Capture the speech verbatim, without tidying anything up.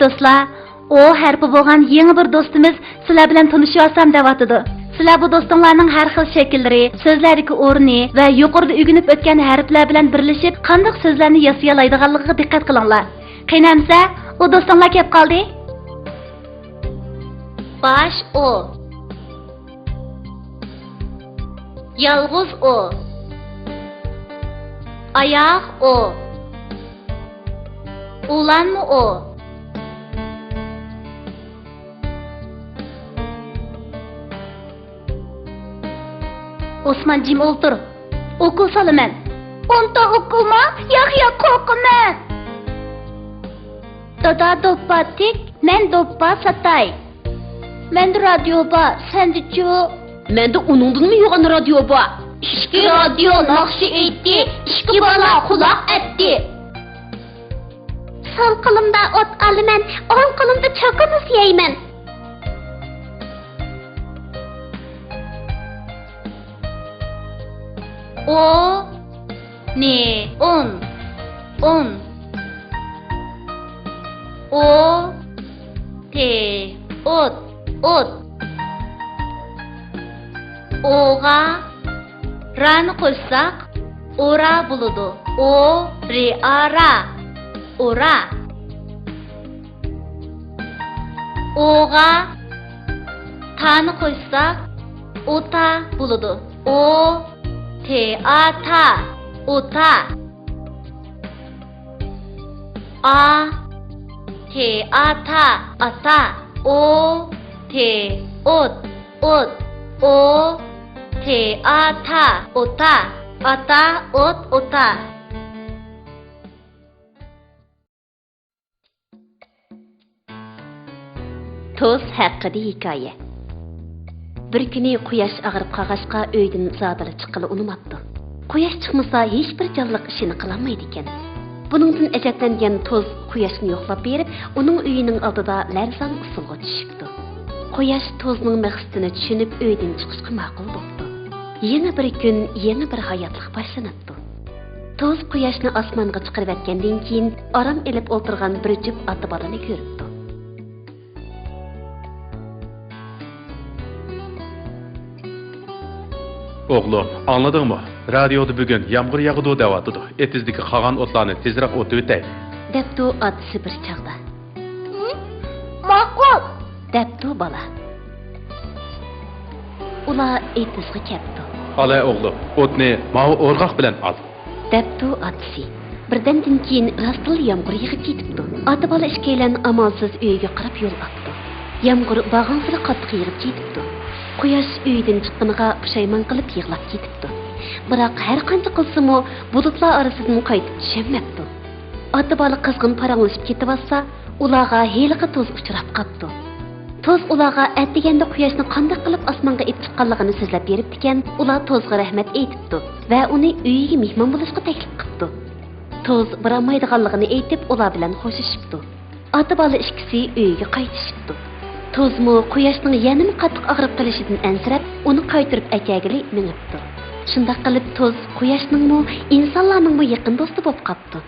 دوستلار، ئو ھەرپى بولغان يېڭى بىر دوستىمىز سىلەر بىلەن تونۇشۇۋالسام دەۋاتىدۇ. سىلەر بۇ دوستۇڭلارنىڭ ھەر خىل شەكىللىرى، سۆزلەردىكى ئورنى ۋە يۇقىرىدا ئۆگىنىپ ئۆتكەن ھەرپلەر بىلەن بىرلىشىپ قانداق سۆزلەرنى ياسىيالايدىغانلىقىغا دىققەت قىلىڭلار. قېنى ئەمسە، ئۇ دوستۇڭلار كەپ قالدى. باش ئو. يالغۇز ئو. ئاياغ ئو. ئۇلانما ئو. ئوسمان، جىم ئولتۇر. ئوكۇل سالىمەن. ئونتا ئوكۇلما؟ ياق، ياق، قورقىمەن. دادا دوپپا تىك، مەن دوپپا ساتاي. مەندە رادىيو بار، سەندىچۇ؟ مەندە ئۇنىڭدىنمۇ يوغان رادىيو بار. ئىككى رادىيو ناخشا ئېيتتى، ئىككى بالا قۇلاق ئەتتى. سول قولۇمدا ئوت ئالىمەن، ئوڭ قولۇمدا چوكا مۇز يەيمەن. ئو، نى، ئون، ئون. ئو، تى، ئوت، ئوت. ئوغا رانى قوشساق، ئورا بولىدۇ. ئو، رى، ئا، را. ئورا. ئوغا تانى قوشساق، ئوتا بولىدۇ. ئو، تى، ئا، تا. ئوتا. ئا، تى، ئا، تا. ئاتا. ئو، تى، ئوت، ئوت. ئو، تى، ئا، تا. ئوتا. ئاتا، ئوت، ئوتا. توز ھەققىدە ھېكايە. بىر كۈنى قۇياش ئاغرىپ قالغاچقا، ئۆيدىن زادىلا چىققىلى ئۇنىماپتۇ. قۇياش چىقمىسا، ھېچبىر جانلىق ئىشىنى قىلالمايدىكەن. بۇنىڭدىن ئەجەبلەنگەن توز قۇياشنى يوقلاپ بېرىپ، ئۇنىڭ ئۆيىنىڭ ئالدىدا لەرزان ئۇسسۇلغا چۈشۈپتۇ. قۇياش توزنىڭ مەقسىتىنى چۈشىنىپ، ئۆيدىن چىقىشقا ماقۇل بوپتۇ. يېڭى بىر كۈن، يېڭى بىر ھاياتلىق باشلىنىپتۇ. توز قۇياشنى ئاسمانغا چىقىرىۋەتكەندىن كېيىن، ئارام ئېلىپ ئولتۇرغان بىر جۈپ ئاتا بالىنى كۆرۈپتۇ. ئوغلۇم، ئاڭلىدىڭمۇ؟ رادىيودا بۈگۈن يامغۇر ياغىدۇ دەۋاتىدۇ. ئېتىزدىكى قالغان ئوتلارنى تېزرەك ئوتۇۋېتەي. دەپتۇ ئاتىسى بىر چاغدا. ھە؟ ماقۇل! دەپتۇ بالا. ئۇلار ئېتىزغا كەپتۇ. ئالاي ئوغلۇم، ئوتنى ماۋۇ ئورغاق بىلەن ئال. دەپتۇ ئاتىسى. بىردەمدىن كېيىن راستلا يامغۇر يېغىپ كېتىپتۇ. ئاتا بالا ئىككىيلەن ئامالسىز ئۆيىگە قاراپ يول ئاپتۇ. يامغۇر بارغانسېرى قاتتىق يېغىپ كېتىپتۇ. قۇياش ئۆيدىن چىققىنىغا پۇشايمان قىلىپ يىغلاپ كېتىپتۇ. بىراق ھەرقانچە قىلسىمۇ، بۇلۇتلار ئارىسىدىن قايتىپ چۈشەلمەپتۇ. ئاتا بالا قىزغىن پاراڭلىشىپ كېتىۋاتسا، ئۇلارغا ھېلىقى توز ئۇچراپ قاپتۇ. توز ئۇلارغا ئەتىگەندە قۇياشنى قانداق قىلىپ ئاسمانغا ئېلىپ چىققانلىقىنى سۆزلەپ بېرىپتىكەن، ئۇلار توزغا رەھمەت ئېيتىپتۇ ۋە ئۇنى ئۆيىگە مېھمان بولۇشقا تەكلىپ قىپتۇ. توز بارالمايدىغانلىقىنى ئېيتىپ، ئۇلار بىلەن خوشلىشىپتۇ. ئاتا بالا ئىككىسى ئۆيىگە قايتىشىپتۇ. توزمۇ قۇياشنىڭ يەنىمۇ قاتتىق ئاغرىپ قېلىشىدىن ئەنسىرەپ، ئۇنى قايتۇرۇپ ئەكەلگىلى مېڭىپتۇ. شۇنداق قىلىپ، توز قۇياشنىڭمۇ، ئىنسانلارنىڭمۇ يېقىن دوستى بولۇپ قاپتۇ.